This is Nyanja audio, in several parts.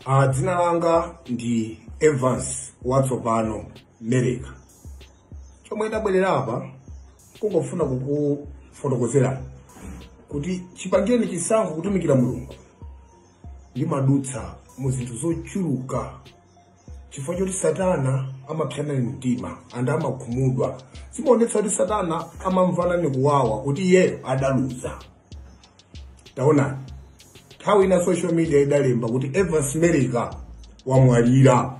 Dzina langa ndi Evans Watsopano Meleka. Chomwe ndabwerera apa kungofuna kukufotokozera kuti chipangeni chisankho kutumikira Mulungu ndimadutsa mu zinthu zochuluka chifukwa choti Satana amapsana mtima and amakhumudwa. Zimaonetsa kuti Satana amamvana ni kuwawa kuti iyeyo adaluza. Taonani, nthawi ina social media idalemba kuti Evans Meleka wamwalira.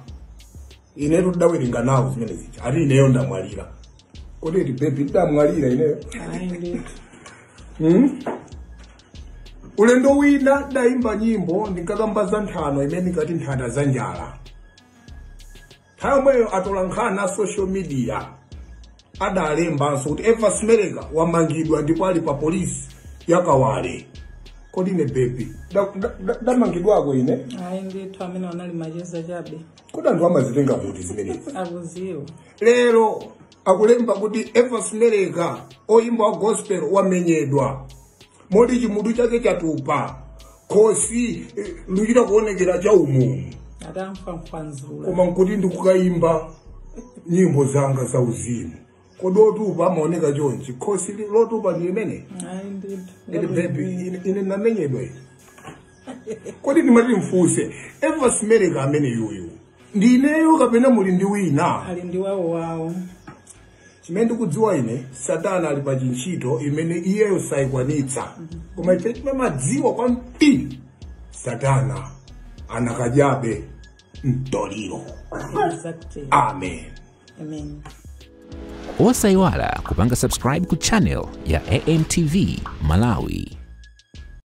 Inetu ndidawerenga nawo zimene zija, ati ineyo ndamwalira. Kodi eti baby ndamwalira ineyo? Ayi ndithu. Ulendo wina ndayimba nyimbo ndinkakamba za nthano imene inkati nthanda za njala. Nthawi yomweyo atola nkhani a social media adalembanso kuti Evans Meleka wamangidwa ndipo ali pa polisi ya Kawale. Kodi ine baby ndamangidwako ine? Ayi ndithu, amene anali macheza chabe. Kodi anthu amazitenga kuti zimenezi? Akuziwa. Lero akulemba kuti Evans Meleka oyimba wa gospel wamenyedwa moti chimutu chake chatupa, khosi luchita kuonekera cha umumu, atamfanfanzula. Koma nkuti ndikukayimba nyimbo zanga za uzimu. Kodi otupa amaoneka chonchi? Khosi lotupa ndi limene? Ayi ndithu. Ine baby ine namenyedwa ine. Kodi ndimati mfuse Evans Meleka amene yuyu ndi ineyo kapena muli ndi wina? Ali ndi wawo wawo. Chimene ndikudziwa ine, Satana ali pa chintchito imene iyeyo sayikwanitsa, koma ife timamadziwa kwambiri Satana anakadyabe mtoliro. Exactly. Amen. Amen. Osayiwala kupanga subscribe ku channel ya AMTV Malawi.